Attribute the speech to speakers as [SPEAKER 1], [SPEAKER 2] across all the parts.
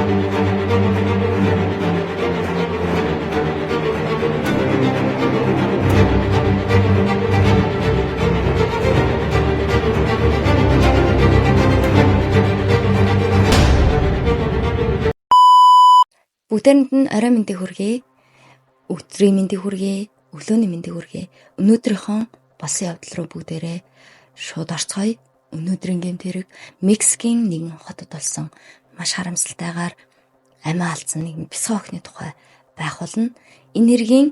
[SPEAKER 1] Бүгдээрэнд нь орой мэндийг хүргэе. Өдрийн мэндийг хүргэе. Өглөөний мэндийг хүргэе. Өнөөдрийнхөө болсон явдал руу бүгдээрээ шууд орцгоё. Өнөөдрийн гэмт хэрэг Мексикийн нэгэн хотод болсон маш харамсалтайгаар амиа алдсан нэгэн бяцхан охины тухай байх болно. Энэ хэргийн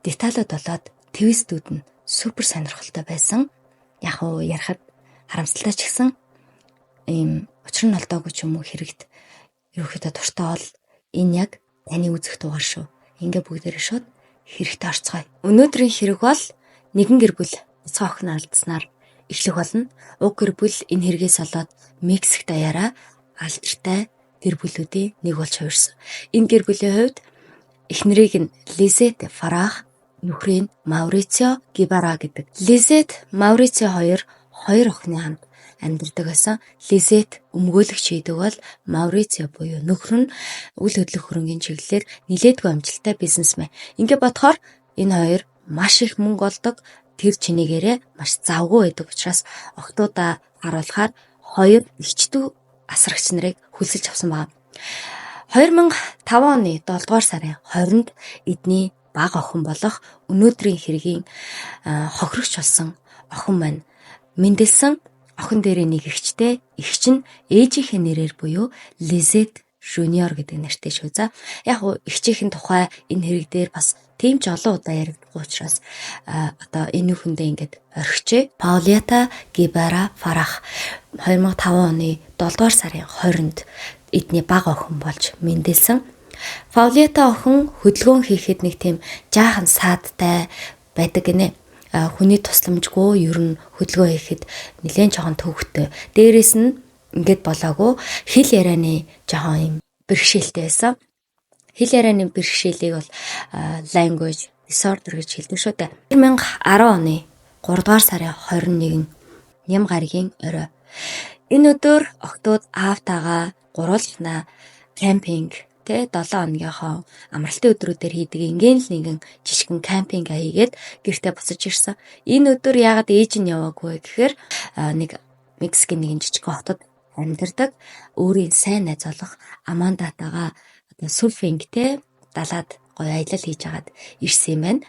[SPEAKER 1] деталууд болоод твистүүд нь супер сонирхолтой байсан. Яг уу ярихад харамсалтай ч гэсэн ийм учир нь олдоогүй ч юм уу хэрэгт ерөнхийдөө дуртай бол энэ яг таны үзэх дугаар шүү. Ингээ бүгдээрээ шууд хэрэгтэй орцгоё. Өнөөдрийн хэрэг бол нэгэн гэр бүл бяцхан охин алдснаар эхлэх болно. Уг гэр бүл энэ хэрэгээс болоод Мексик даяараа алдартай гэр бүлүүдийн нэг болж хувирсан. Энэ гэр бүлийн хувьд эхнэрийг нь Лизет Фарах, нөхрийг нь Маурицио Гибара гэдэг. Лизет, Маурицио хоёр хоёр охины хамт амьдардаг байсан. Лизет өмгөөлөгч хийдэг бол Маурицио буюу нөхөр нь үл хөдлөх хөрөнгийн чиглэлээр нилээдгүй амжилттай бизнесмен. Ингээ бодохоор энэ хоёр маш их мөнгө олдог, тэр чинээгээрээ маш завгүй байдаг учраас охтуудаа харуулахаар хоёр эгчдүү асрагч нарыг хөлсөлж авсан байна. 2005 оны 7 дугаар сарын 20-нд эдний бага охин болох өнөөдрийн хэргийн хохирогч болсон охин маань мэндэлсэн. Охин дээрээ нэг эгчтэй, эгч нь ээжийнхээ нэрээр буюу Лизет Жуниор гэдэг нэртэй шүү. За яг уу эгчийн тухай энэ хэрэг дээр бас тийм ч олон удаа яригдахгүй учраас одоо энэ хүндээ ингээд орхичээ. Паулиата Гибара Фарах 2005 оны 7 дугаар сарын 20-нд эдний бага охин болж мэндэлсэн. Паулиата охин хөдөлгөөн хийхэд нэг тийм жаахан саадтай байдаг гинэ. Хүний тусламжгүй ер нь хөдөлгөөн хийхэд нэлээд жоохон төвөгтэй. Дээрээс нь ингээд болоогүй хэл ярианы жоохон юм бэрхшээлтэй байсан. Хэл ярианы бэрхшээлийг бол language disorder гэж хэлдэг шүү дээ. 2010 оны 3 дугаар сарын 21-нд Ням гарагийн орой. Энэ өдөр охтууд аавтайгаа гуруулнаа кемпинг тэ 7 хоногийнхоо амралтын өдрүүдээр хийдэг ингийн л нэгэн жижигхэн кемпинг хийгээд гэртээ буцаж ирсэн. Энэ өдөр яагаад ээж нь яваагүй вэ гэхээр нэг Мексикийн нэгэн жижигхэн хотод амьдардаг өөрийн сайн найз болох Амандатагаа одоо серфинг тэ далаад гоё аялал хийж агаад ирсэн юм байна.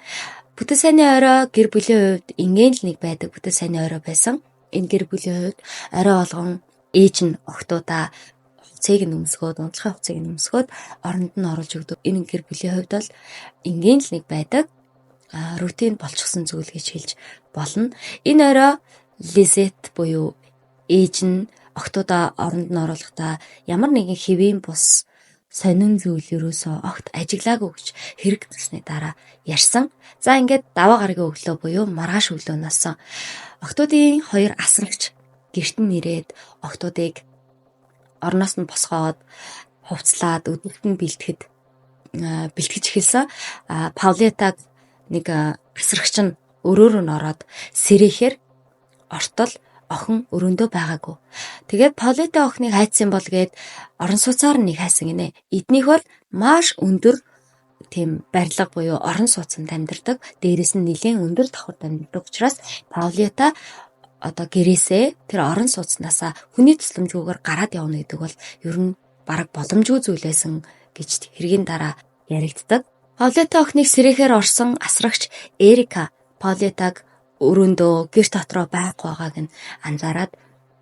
[SPEAKER 1] Бүтэн сайнны орой гэр бүлийн хувьд ингийн л нэг байдаг бүтэн сайнны орой байсан. Энэ гэр бүлийн хувьд орой болгон ээж нь охтуудаа хувцсыг нь өмсгөөд, унтлахын хувцсыг нь өмсгөөд оронд нь оруулж өгдөг. Энэ гэр бүлийн хувьд бол энгийн л нэг байдаг рутин болчихсон зүйл гэж хэлж болно. Энэ орой Лизет буюу ээж нь охтуудаа оронд нь оруулахдаа ямар нэгэн хэвийн бус сонин зүйл ерөөсөө огт ажиглаагүй гэж хэрэг гарсны дараа ярьсан. За ингээд даваа гарагийн өглөө буюу маргааш өглөө нассан. Охтуудын хоёр асрагч гэрт нь ирээд охтуудыг орноос нь босгоод хувцлаад өдөрт нь бэлтгэж эхэлсэн. Паулетаг нэг асрагч нь өрөөр нь ороод сэрэхээр ортол охин өрөөндөө байгаагүй. Тэгээд Паулета охиныг хайцсан бол гээд орон сууцаар нэг хайсан гинэ. Эднийх бол маш өндөр тийм барилга буюу орон сууцанд амьдардаг. Дээрээс нь нэлээн өндөр давхарт амьдардаг учраас Паулета одоо гэрээсээ тэр орон сууцнаасаа хүний тусламжгүйгээр гараад явна гэдэг бол ер нь бараг боломжгүй зүйл байсан гэж хэргийн дараа яригддаг. Паулета охиныг сэрэхээр орсон асрагч Эрика Паулетаг өрөөндөө гэр дотроо байхгүй байгааг нь анзаараад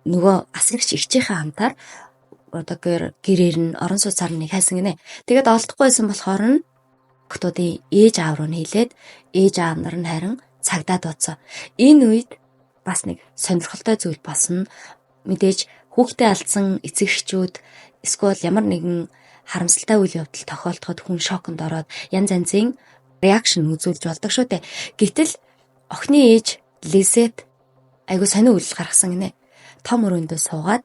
[SPEAKER 1] нөгөө асрагч эгчийнхээ хамтаар одоо гэрээр нь орон сууцаар нэг хайсан гинэ. Тэгээд олдохгүй байсан болохоор нь охтуудын ээж аав руу нь хэлээд ээж аав нар нь харин цагдаа дуудсан. Энэ үед бас нэг сонирхолтой зүйл болсон. Мэдээж хүүхдээ алдсан эцэг эхчүүд эсвэл ямар нэгэн харамсалтай үйл явдал тохиолдоход хүн шоконд ороод янз янзын реакшн үзүүлж болдог шүү дээ. Гэтэл охины ээж Лизет айгуу сонин үйлдэл гаргасан гинэ. Том өрөөндөө суугаад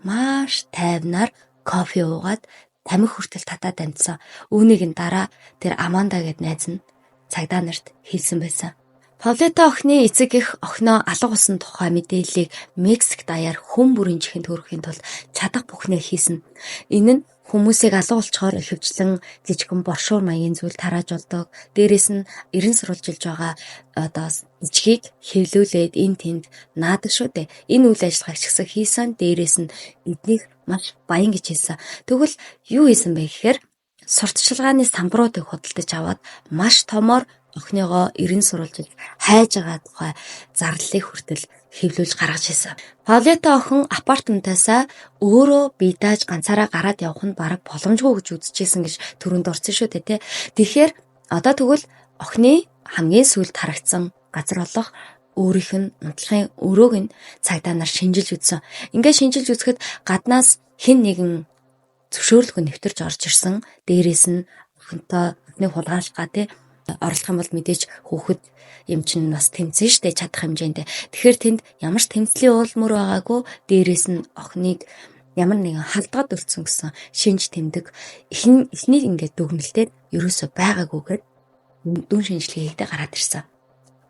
[SPEAKER 1] маш тайвнаар кофе уугаад тамхи хүртэл татаад амжсан. Үүнийг нь дараа тэр Аманда гэд найз нь цагдаа нарт хэлсэн байсан. Паулета охины эцэг эх охиноо алга болсон тухай мэдээллийг Мексик даяар хүн бүрийн чихэнд хүрэхийн тулд чадах бүхнээ хийсэн. Энэ нь Хүмүүсийг алга болчоор ихэвчлэн жижигхэн боршуур маягийн зүйл тарааж болдог. Дээрээс нь эрен сурвалжилж байгаа одоо бичгийг хэвлүүлээд энэ тэнд наадаг шүү дээ. Энэ үйл ажиллагааг ч гэсэн хийсэн. Дээрээс нь эднийг маш баян гэж хэлсэн. Тэгвэл юу хийсэн бэ гэхээр сурталчилгааны самбаруудыг худалдаж аваад маш томоор охиныгоо эрен сурвалжилж хайж байгаа тухай зарлалыг хүртэл хэвлүүлж гаргаж ирсэн. Паулета охин апартментаасаа өөрөө бие дааж ганцаараа гараад явах нь бараг боломжгүй гэж үзчихсэн гэж түрүүнд дурдсан шүү дээ, тэ. Тэгэхээр одоо тэгвэл охины хамгийн сүүлд харагдсан газар болох өөрийнх нь унтлахын өрөөг нь цагдаа нар шинжилж үзсэн. Ингээд шинжилж үзэхэд гаднаас хэн нэгэн зөвшөөрлгүй нэвтэрч орж ирсэн. Дээрээс нь охинтой охиныг хулгайлах га тэ орлох юм бол мэдээж хүүхэд юм чинь бас тэмцэн штэ чадах хэмжээндээ. Тэгэхээр тэнд ямар ч тэмцлийн уул мөр байгаагүй, дээрээс нь охиныг ямар нэгэн халдгад өртсөн гэсэн шинж тэмдэг эхний ингээд дүгнэлтээр ерөөсөө байгаагүйгээр дүн шинжилгээ хийхдээ гараад ирсэн.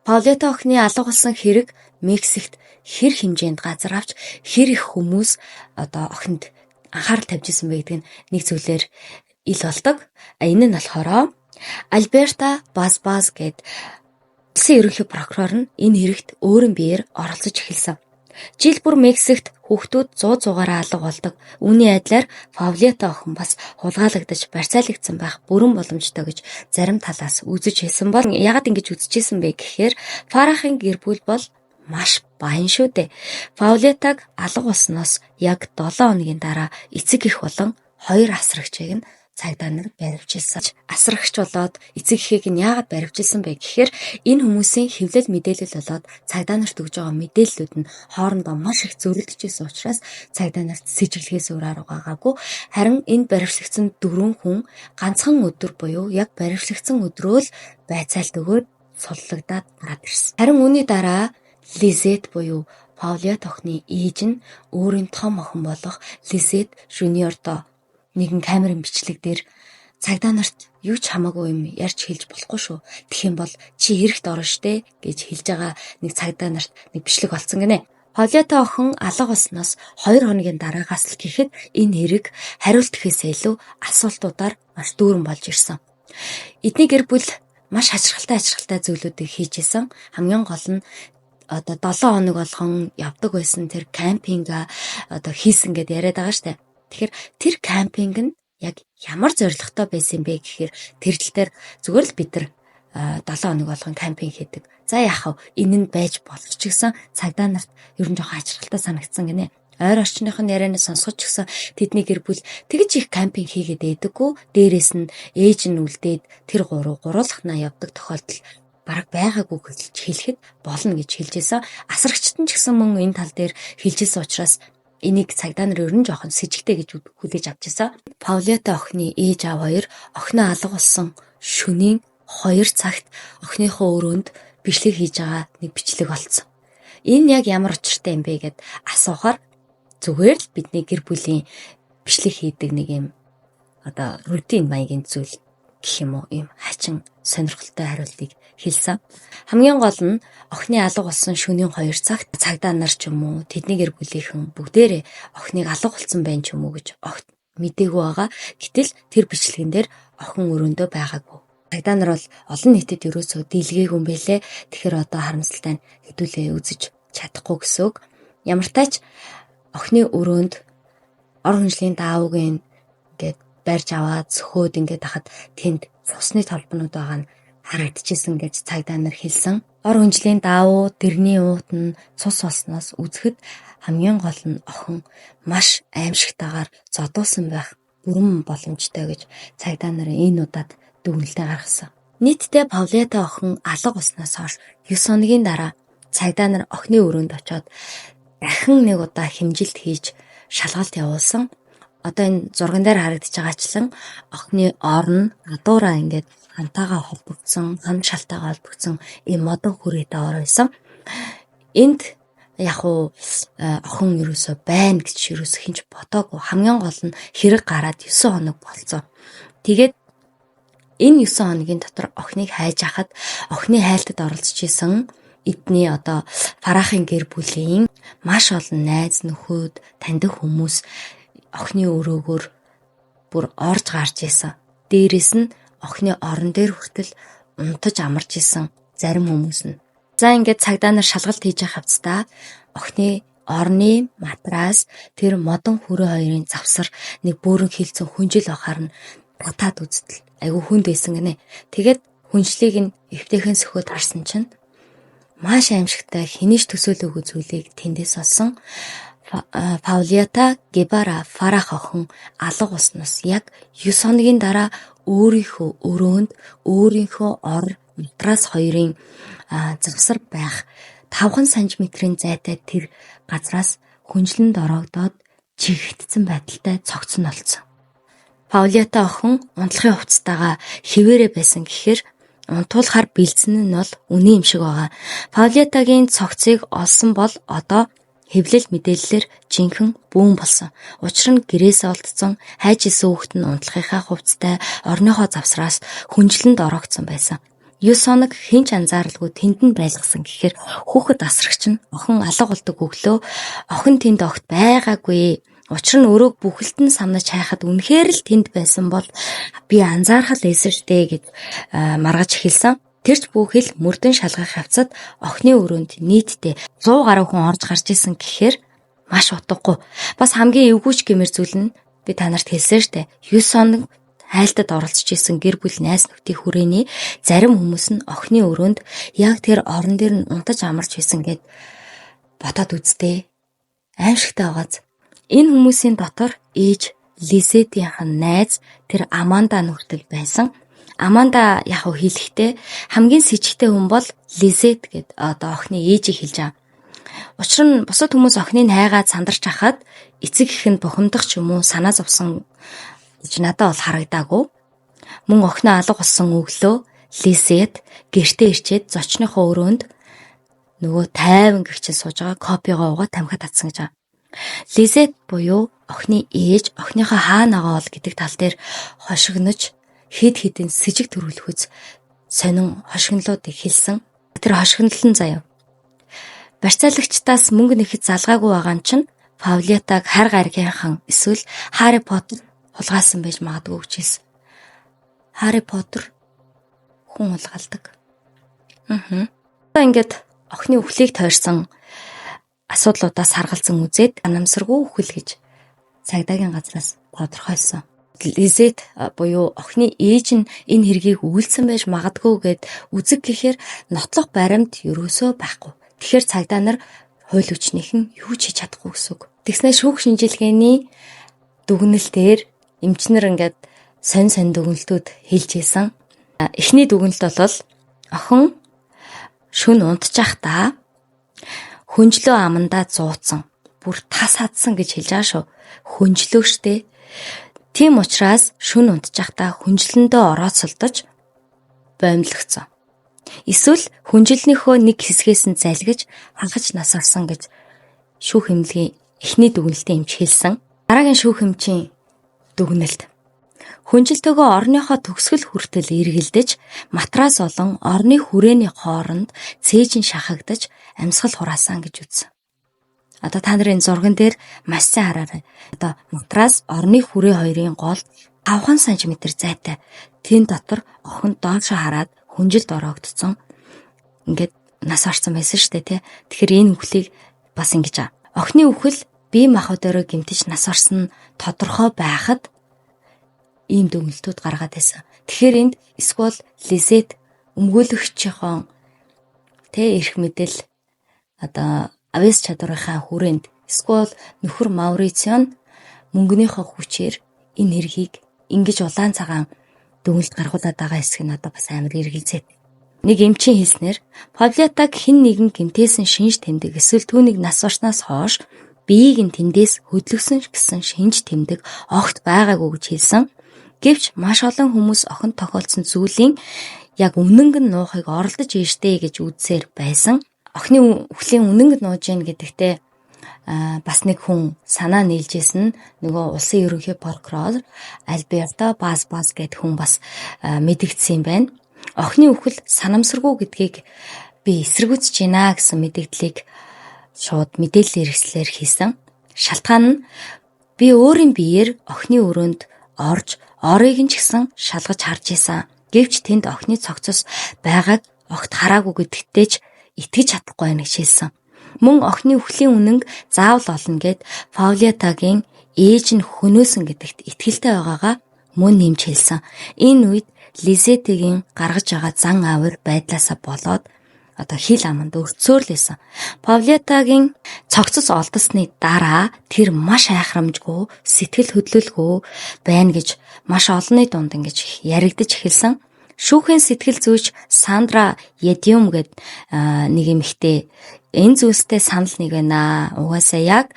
[SPEAKER 1] Паулета охины алга болсон хэрэг Мексикт хэр хэмжээнд газар авч хэр их хүмүүс одоо охинд анхаарал тавьж исэн бэ гэдэг нь нэг зүйлээр ил болдог. Энэ нь болохоор Альберта Базбаз гээд улсын ерөнхий прокурор нь энэ хэрэгт өөрийн биеэр оролцож эхэлсэн. Жил бүр Мексикт хүүхдүүд 100 100-аараа алга болдог. Үүний адилаар Паулета охин бас хулгайлагдаж барьцаалагдсан байх бүрэн боломжтой гэж зарим талаас үзэж хэлсэн бол яагаад ингэж үзчихсэн бэ гэхээр Фарахын гэр бүл бол маш баян шүү дээ. Паулетаг алга болсноос яг 7 хоногийн дараа эцэг эх болон 2 асрагчийг нь цагдаа нар баривчилсан. Асрагч болоод эцэг эхийг нь яагаад баривчилсан бэ гэхээр энэ хүмүүсийн хэвлэл мэдээлэл болоод цагдаа нарт өгж байгаа мэдээллүүд нь хоорондоо маш их зөрөлдөж байсан учраас цагдаа нарт сэжиглэхээс өөр арга байгаагүй. Харин энэ баривчлагдсан 4 хүн ганцхан өдөр буюу яг баривчлагдсан өдрөө л байцаалт өгөөд суллагдаад гараад ирсэн. Харин үүний дараа Лизет буюу Паулета охины ээж нь өөрийн том охин болох Лизет Жуниордоо нэгэн камерын бичлэг дээр цагдаа нарт юу ч хамаагүй юм ярьж хэлж болохгүй шүү. Тэгэх юм бол чи хэрэгт орно штэ гэж хэлж байгаа нэг цагдаа нарт нэг бичлэг олцсон гинэ. Паулета охин алга болсноос 2 хоногийн дараагаас л гэхэд энэ хэрэг хариулт гэхээсээ илүү асуултуудаар маш дүүрэн болж ирсэн. Эдний гэр бүл маш хачирхалтай зүйлүүдийг хийж исэн. Хамгийн гол нь одоо 7 хоног болгон явдаг байсан тэр кемпинга одоо хийсэн гэд яриад байгаа штэ. Тэгэхээр тэр кемпинг нь яг ямар зорилготой байсан юм бэ гэхээр тэр тал дээр зүгээр л бид нар 7 хоног болгон кемпинг хийдэг. За яах вэ? Энэ нь байж болох ч гэсэн цагдаа нарт ер нь жоохон хачирхалтай санагдсан гинэ. Ойр орчных нь ярианаа сонсгож ч гэсэн тэдний гэр бүл тэгж их кемпинг хийгээд байдаггүй. Дээрээс нь ээж нь үлдээд тэр гуруулхнаа явдаг тохиолдол бараг байгаагүй гэж хэлэхэд болно гэж хэлжсэн. Асрагчт нь ч гэсэн мөн энэ тал дээр хэлжсэн учраас энийг цагдаа нар ер нь жоохон сэжигтэй гэж хүлээж авч ирсэн. Паулета охины ээж аав хоёр охиноо алга болсон шөнийн 2 цагт охиныхоо өрөөнд бичлэг хийж байгаа нэг бичлэг олцсон. Энэ яг ямар учиртай юм бэ гэд асуухаар зүгээр л бидний гэр бүлийн бичлэг хийдэг нэг юм одоо рутин маягийн зүйл гэх юм уу, ийм хачин сонирхолтой хариултыг хэлсэн. Хамгийн гол нь охины алга болсон шөнийн 2 цагт цагдаа нар ч юм уу тэдний гэр бүлийнхэн бүгдээрээ охиныг алга болсон байна ч юм уу гэж огт мдээгүй байгаа. Гэтэл тэр бичлэгэн дээр охин өрөөндөө байгаагүй. Цагдаа нар бол олон нийтэд ерөөсөө дийлгээгүй юм бэлээ. Тэгэхээр одоо харамсалтай нь хэдүүлээ үзэж чадахгүй гэсэн үг. Ямар тач охины өрөөнд ор хүнжлийн даавуугийн ингээд барьж аваад сөхөөд ингээд хахад тэнд цусны толбонууд байгаа нь харагдчихсэн гэж цагдаа нар хэлсэн. Ор хүнжлийн даавуу дэрний уут нь цус болсноос үзэхэд хамгийн гол нь охин маш аимшигтайгаар зодуулсан байх бүрэн боломжтой гэж цагдаа нар энэ удаад дүгнэлтээ гаргасан. Нийтдээ Паулета охин алга болсноос хойш 9 хоногийн дараа цагдаа нар охины өрөөнд очиод дахин нэг удаа хэмжилт хийж шалгалт явуулсан. Одоо энэ зурган дээр харагдаж байгаачлан охины орн гадуураа ингээд хантайгаа холбогдсон, хан шалтайгаа холбогдсон ийм модон хүрээтэй ор байсан. Энд яг уу охин ерөөсөө байна гэж ерөөсөө хинч бодоогүй. Хамгийн гол нь хэрэг гараад 9 хоног болцсон. Тэгээд энэ 9 хоногийн дотор охиныг хайж хахад охины хайлтад оролцож исэн эдний одоо Фарахын гэр бүлийн маш олон найз нөхөд, таньдаг хүмүүс охины өрөөгөөр бүр орж гарч исэн. Дээрээс нь охины орон дээр хүртэл унтаж амарч исэн зарим хүмүүс нь. За ингээд цагдаа нар шалгалт хийж явах хавцдаа охины орны матрас тэр модон хүрээ хоёрын завсар нэг бөөрөн хилцэн хүнжил байхаар нь татаад үзтэл айгүй хүнд байсан гинэ. Тэгээд хүнжлийг нь эвтэйхэн сөхөд харсан чинь маш аимшигтай хинээч төсөөлөөгүй зүйлийг тэндээс олсон. Паулиата Гебара Фарах охин алга болсноос яг 9 хоногийн дараа өөрийнхөө өрөөнд өөрийнхөө ор матрас хоёрын завсар байх 5 см-ийн зайтай тэр газраас хүнжлэнд ороогдоод чигэгдсэн байдалтай цогц нь олцсон. Паулиата охин унтлахын хувцастайгаа хിവэрэ байсан гэхээр унтуулахар бэлдсэн нь бол үнэн юм шиг байгаа. Паулиатагийн цогцыг олсон бол одоо хэвлэл мэдээллээр жинхэнэ бүүн болсон. Учир нь гэрээсээ олдсон, хайж исэн хүүхэд нь унтлахынхаа хувцастай орныхоо завсраас хүнжлэнд ороогдсон байсан. 9 хоног хэн ч анзааралгүй тэнд нь байлгасан гэхээр хүүхэд асрагч нь охин алга болдог өглөө охин тэнд огт байгаагүй. Учир нь өрөөг бүхэлд нь самнаж хайхад үнэхээр л тэнд байсан бол би анзаархал байсан штэ гэж маргаж эхэлсэн. Тэрч бүхэл мөрдөн шалгах явцад охины өрөөнд нийтдээ 100 гаруй хүн орж гарч исэн гэхээр маш утгагүй. Бас хамгийн эвгүйч гэмээр зүйл нь би та нарт хэлсэн штэ. 9 хоног хайлтад оролцож исэн гэр бүл найз нөхдийн хүрээний зарим хүмүүс нь охины өрөөнд яг тэр орон дээр нь унтаж амарч байсан гэд бодоод үзтээ. Аимшигтай байгааз. Энэ хүмүүсийн дотор ээж Лизетийнхэн найз тэр Аманда нүртэл байсан. Аманда яг хэлэхдээ хамгийн сэжигтэй хүн бол Лизет гэд одоо охины ээжийг хэлж байгаа. Учир нь бусад хүмүүс охиныг хайгаад сандарч хахад эцэг эх нь бухимдах ч юм уу санаа зовсон гэж надад бол харагдаагүй. Мөн охиноо алга болсон өглөө Лизет гэртээ ирчээд зочныхоо өрөөнд нөгөө тайван гэгчин сууж байгаа кофегоо уугаад тамхи татсан гэж байгаа. Лизет буюу охины ээж охиныхоо хаанагаа ол гэдэг тал дээр хошигнож хэд хэдэн сэжиг төрүүлэхүйц сонин хошигнолуудыг хэлсэн. Тэр хошигнол нь заяа. Барьцаалагчдаас мөнгө нэхэд залгаагүй байгаа нь чинь Павлиатаг хар гаргийнхан эсвэл Харри Поттер хулгайлсан байж магадгүй гэж хэлсэн. Харри Поттер хүн хулгайлдаг. Одоо ингээд охины үхлийг тойрсон асуудлуудаас харгалзан үзээд намсаргүй үхэл гэж цагдаагийн газраас тодорхойлсон. Лизет буюу охины ээж нь энэ хэргийг үйлдсэн байж магадгүй гэд үзэг гэхээр нотлох баримт ерөөсөө байхгүй. Тэгэхээр цагдаа нар хууль хүчнийхэн юу ч хийж чадахгүй гэсэн үг. Тэгснээр шүүх шинжилгээний дүгнэлтээр эмчнэр ингээд сонь сонь дүгнэлтүүд хэлж исэн. Эхний дүгнэлт бол охин шөнө унтчихтаа хөнжлөө амандаа зууцсан. Бүр тас хадсан гэж хэлж байгаа шүү. Хөнжлөө штэ. Тийм учраас шөнө унтчихтаа хөнжлөндөө орооцолдож боомлогдсон. Эсвэл хөнжилнийхөө нэг хэсгээс нь залгиж хангаж нас орсон гэж шүүх эмнэлгийн эхний дүгнэлтийн эмч хэлсэн. Дараагийн шүүх эмчийн дүгнэлт. Хөнжилтөөгөө орныхоо төгсгөл хүртэл эргэлдэж, матрас болон орны хүрээний хооронд цээжин шахагдаж амьсгал хураасан гэж үзсэн. Одоо та нарын зурган дээр маш сайн хараарай. Одоо матрас орны хүрээ хоёрын гол 5 см зайтай. Тэн дотор охин доошо хараад хөнжилд ороогдсон. Ингээд нас орсон байсан шүү дээ, тэ. Тэгэхээр энэ үхлийг бас ингэж байгаа. Охины үхэл бие махбодороо гэмтэж нас орсон нь тодорхой байхад ийм дүгнэлтүүд гаргаад байсан. Тэгэхээр энд эсвэл Лизет өмгөөлөгчийнхөө тэ эрх мэдэл одоо авьяас чадварынхаа хүрээнд эсвэл нөхөр Маурицион мөнгөнийхөө хүчээр энэ хэргийг ингэж улаан цагаан дүгнэлт гаргуулад байгаа хэсэг нь одоо бас амар эргэлзээ. Нэг эмчийн хэлснээр Павлиатаг хэн нэгэн гэмтээсэн шинж тэмдэг эсвэл түүнийг нас барснаас хойш биеийг нь тэндээс хөдлөсөн гэсэн шинж тэмдэг огт байгаагүй гэж хэлсэн. Гэвч маш олон хүмүүс охинд тохиолдсон зүйлийн яг үнэнг нь нуухыг оролдож ийштэй гэж үзсээр байсан. Охины үхлийн үнэнг нууж гин гэдэгтээ бас нэг хүн санаа нийлжсэн нь нөгөө улсын ерөнхий прокурор Альберто Бас Бас гэдэг хүн бас мэдэгдсэн юм байна. Охины үхэл санамсаргүй гэдгийг би эсэргүүцэж байна гэсэн мэдэгдлийг шууд мэдээлэл хэрэгслээр хийсэн. Шалтгаан нь би өөрийн биеэр охины өрөөнд орж орыг нь ч гэсэн шалгаж харж исэн. Гэвч тэнд охины цогцос байгааг огт хараагүй гэдэгтээ ч итгэж чадахгүй байна гэж хэлсэн. Мөн охины үхлийн үнэнг заавал олно гэд Паулетагийн ээж нь хөнөөсөн гэдэгт итгэлтэй байгаагаа мөн нэмж хэлсэн. Энэ үед Лизетигийн гаргаж байгаа зан авир байдлаасаа болоод одоо хил аманд өртсөөр л байсан. Павлетагийн цогцос олдсны дараа тэр маш айхрамжгүй, сэтгэл хөдлөлгүй байна гэж маш олонны дунд ингэж яригдаж эхэлсэн. Шүүхийн сэтгэл зүйч Сандра Едиум гэд нэг эмэгтэй энэ зүйлстэй санал нэг байна. Угаасаа яг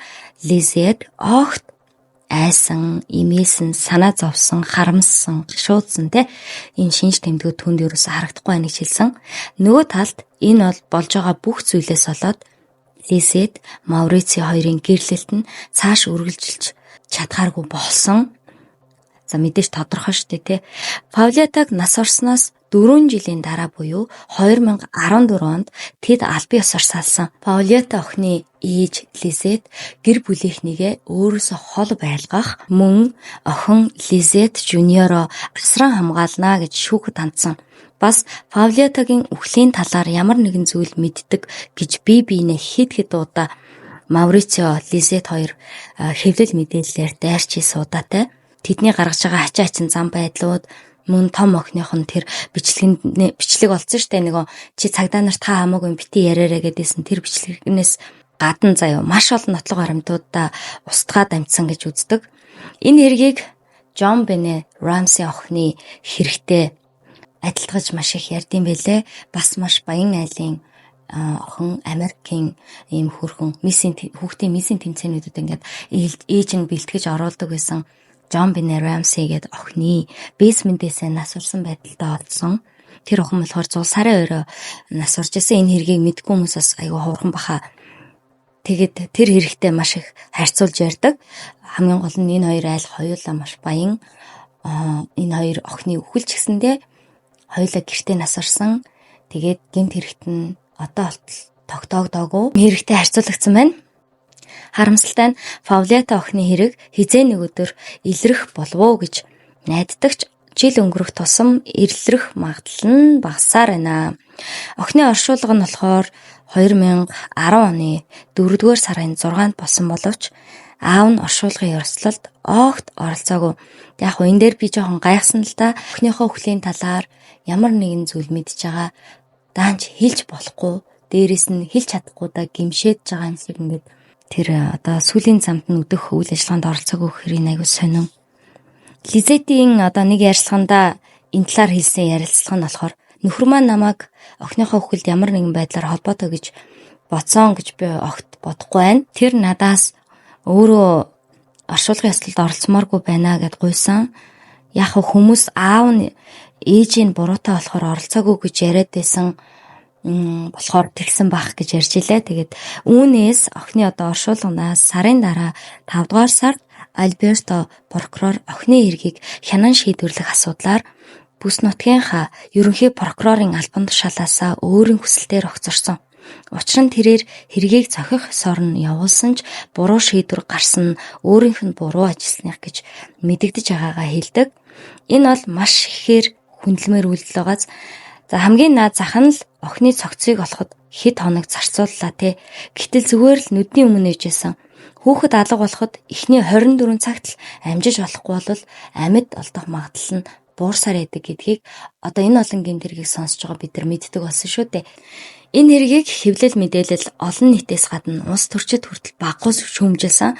[SPEAKER 1] Лизет огт айсан, имээсэн, санаа зовсон, харамссан, гашуудсан те энэ шинж тэмдгүүд түнд ерөөсө харагдахгүй байна гэж хэлсэн. Нөгөө талд энэ бол болж байгаа бүх зүйлээс болоод Лизет, Маурицио хоёрын гэрлэлт нь цааш үргэлжилж чадхааргүй болсон. За мэдээж тодорхой шүү дээ те. Павлетаг нас орсноос 4 жилийн дараа буюу 2014 онд тэд албан ёсоор салсан. Паулета охины ээж Лизет гэр бүлийнхнийгээ өөрөөсөө хол байлгах мөн охин Лизет Жуниоро асран хамгаална гэж шүүхэд хандсан. Бас Паулетагийн үхлийн талаар ямар нэгэн зүйл мэддэг гэж бие биенээ хэд хэд удаа Маурицио, Лизет хоёр хэвлэл мэдээллээр дайрч суудаатай. Тэдний гаргаж байгаа ачаа ачин зам байдлууд мөн том охиных нь тэр бичлэгэнд бичлэг олцсон штэ, нөгөө чи цагдаа нарт та хамаагүй бити яриараа гэдээсэн тэр бичлэгнээс гадна заяа маш олон нотлох баримтуудаа устгаад амжсан гэж үздэг. Энэ хэргийг Джон Бене Рамси охины хэрэгтэй адилтгаж маш их ярьдсан байлээ. Бас маш баян айлын охин, Америкийн ийм хөрхөн миссийн хүүхдийн миссийн тэмцээнүүдэд ингээд ээж нь бэлтгэж оруулдаг байсан Джон Бене Рамси гэдэг охины бейсментээсээ нас урсан байдалтай олдсон. Тэр охин болохоор 100 сарын орой нас урж исэн. Энэ хэргийг мэдгүй хүмүүс бас айгүй хуурхан баха. Тэгээд тэр хэрэгтэй маш их харьцуулж ярьдаг. Хамгийн гол нь энэ хоёр айл хоёулаа маш баян. Энэ хоёр охины үхэл ч гэсэндээ хоёулаа гэртээ нас орсон. Тэгээд гэмт хэрэгт нь одоо болтол тогтоогдоогүй хэрэгтэй харьцуулагдсан байна. Харамсалтай нь Павлета охины хэрэг хизээ нэг өдөр илрэх болов уу гэж найддаг ч жил өнгөрөх тусам ирлэрх магадлал нь багасаар байна. Охины оршуулга нь болохоор 2010 оны 4-р сарын 6-нд болсон боловч аав нь оршуулгын ёслолд огт оролцоогүй. Яг хөө энэ дээр би жоохон гайхсан л да. Охиныхоо үхлийн талаар ямар нэгэн зүйл мэдж байгаа даанч хэлж болохгүй. Дээрээс нь хэлж чадахгүй да гимшээд байгаа юм шиг ингээд тэр одоо сүүлийн замд нь өдөх үйл ажиллагаанд оролцоогүй хэрийг айгу сонин. Лизетийн одоо нэг ярилцлаганда энэ талаар хэлсэн ярилцлага нь болохоор нөхөр маань намайг охиныхоо үхэлд ямар нэгэн байдлаар холбоотой гэж бодсон гэж би огт бодохгүй байна. Тэр надаас өөрөө оршуулгын ёслолд оролцмооргүй байна гэд гуйсан. Яг хүмүүс аав нь ээжийг буруутай болохоор оролцоогүй гэж яриад байсан болохоор тэгсэн байх гэж ярьж илээ. Тэгээд үүнээс охины одоо оршуулганаас сарын дараа 5 дугаар сард Альберто прокурор охины эргийг хянан шийдвэрлэх асуудлаар бүс нутгийнхаа ерөнхий прокурорын албан тушаалаасаа өөрийн хүсэлтээр огцорсон. Учир нь тэрээр хэргийг зохих ёсоор нь явуулсан ч буруу шийдвэр гарсан нь өөрийнх нь буруу ажилласных гэж мэдэгдэж байгаагаа хэлдэг. Энэ бол маш ихээр хүндлэмээр үйлдэл байгааз. За хамгийн наад зах нь л охины цогцыг олоход хэд хоног зарцууллаа те. Гэтэл зүгээр л нүдний өмнө ээжсэн. Хүүхэд алга болоход эхний 24 цагт л амжиж болохгүй бол амьд олдох магадлал нь буурсаар байдаг гэдгийг одоо энэ олон гэмт хэргийг сонсож байгаа бид нар мэддэг болсон шүү дээ. Энэ хэргийг хэвлэл мэдээлэл олон нийтээс гадна улс төрчид хүртэл баггүй шүүмжилсэн.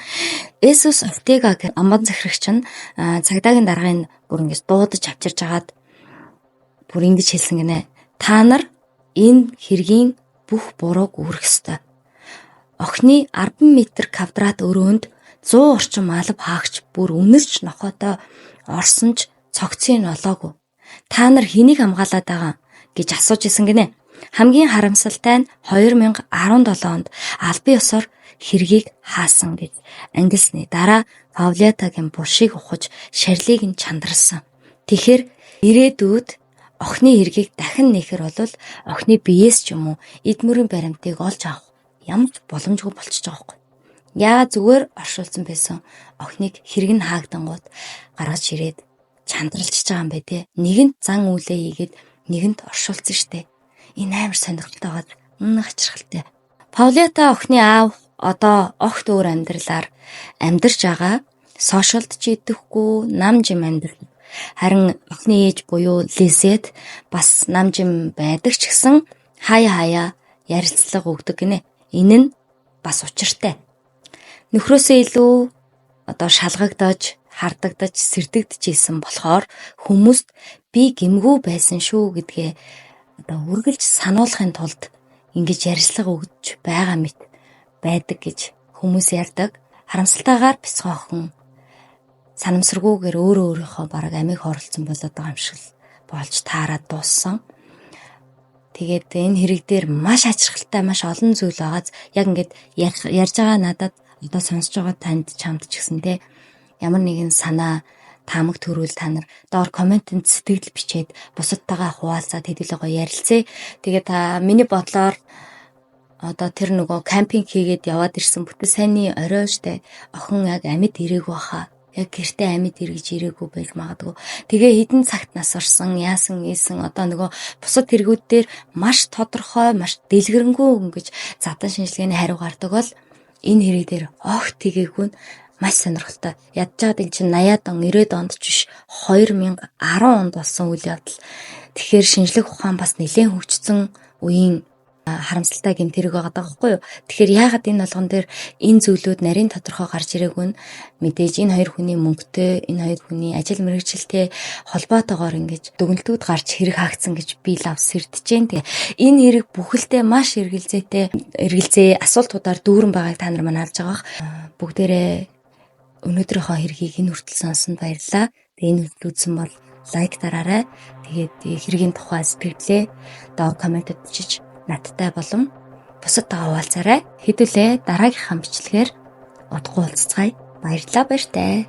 [SPEAKER 1] Эсус Ортега гэх амбан захирагч нь цагдаагийн даргын бүр ингэж дуудаж авчирж агаад бүр ингэж хэлсэн гинэ. Та нар энэ хэргийн бүх бурууг үүрэх ёстой. Охины 10 м квадрат өрөөнд 100 орчим алба хаагч бүр үнэрч нохойтой орсон ч цогцыг нь олоогүй. Та нар хэнийг хамгаалаад байгаа гэж асууж исэн гинэ. Хамгийн харамсалтай нь 2017 онд албан ёсоор хэргийг хаасан гэж ангилсны дараа Павлетагийн булшийг ухаж шарлыг нь чандралсан. Тэгэхээр ирээдүйд охины хэргийг дахин нээхэр бол охины биеэс ч юм уу эд мөрийн баримтыг олж авах ямар ч боломжгүй болчихж байгаа байхгүй. Яа зүгээр оршуулсан байсан охиныг хэрэг нь хаагдангууд гаргаж ирээд чандралчж байгаа юм бэ те. Нэгэнт зан үйлээ хийгээд нэгэнт оршуулсан штэ. Энэ амар сонирхолтой байгаа. Үнэн хачирхалтай. Паулета охины аав одоо огт өөр амьдралаар амьдарч байгаа. Сошиалд ч идэхгүй, нам жим амьдрал. Харин охины ээж буюу Лизет бас нам жим байдаг ч гэсэн хаяа хаяа ярилцлага өгдөг гинэ. Энэ нь бас учиртай. Нөхрөөсөө илүү одоо шалгагдаж, хардагдаж, сэрдэгдэж исэн болохоор хүмүүст би гэмгүй байсан шүү гэдгээ одоо үргэлж сануулахын тулд ингэж ярилцлага өгч байгаа мэт байдаг гэж хүмүүс ярьдаг. Харамсалтайгаар бяцхан охин санамсаргүйгээр өөрөө өөрийнхөө бараг амийг хорлцсон болоод байгаа юм шиг болж таарад дууссан. Тэгээд энэ хэрэг дээр маш ачирхалтай маш олон зүйл байгааз яг ингээд ярьж байгаа надад одоо сонсож байгаа танд чамд ч гэсэн те ямар нэгэн санаа таамаг төрүүл та нар доор комментэнд сэтгэл бичээд бусадтайгаа хуваалцаад хэдүүлээ гоё ярилцъя. Тэгээд та миний бодлоор одоо тэр нөгөө кампинг хийгээд яваад ирсэн бүтэн сайнны орой штэ охин яг амьд ирээгүй баха. Яг гэртээ амьд эргэж ирээгүй байж магадгүй. Тэгээ хэдэн цагт нас орсон, яасан, ийсэн одоо нөгөө бусад хэрэгүүд дээр маш тодорхой, маш дэлгэрэнгүй ингэж задан шинжилгээний хариу гардаг бол энэ хэрэг дээр огт тгээгүй нь маш сонирхолтой. Ядчаад эн чинь 80-аад он, 90-ад онд ч биш 2010 онд болсон үйл явдал. Тэгэхээр шинжлэх ухаан бас нэлээд хөгжсөн үеийн харамсалтай гэмт хэрэг байгаа байхгүй юу? Тэгэхээр яагаад энэ болгон дээр энэ зүйлүүд нарийн тодорхой гарч ирээгүй нь мэдээж энэ хоёр хүний мөнгөтэй, энэ хоёр хүний ажил мэргэжилтэй холбоотойгоор ингэж дүгнэлтүүд гарч хэрэг хаагдсан гэж би лав сэрдэж जैन. Тэгээ энэ хэрэг бүхэлдээ маш эргэлзээтэй, эргэлзээ асуултуудаар дүүрэн байгааг та нар маань харж байгаа бах. Бүгдээрээ өнөөдрийнхөө хэргийг энэ хүртэл сонсон баярлалаа. Тэгээ энэ хүртэл үзсэн бол лайк дараарай. Тэгээд хэргийн тухай сэтгэлээ доор комментэд бичиж надтай болон бусадтайгаа хуваалцаарай. Хэдүүлээ дараагийнхаа бичлэгээр удахгүй уулзцгаая. Баярлалаа, баяртай.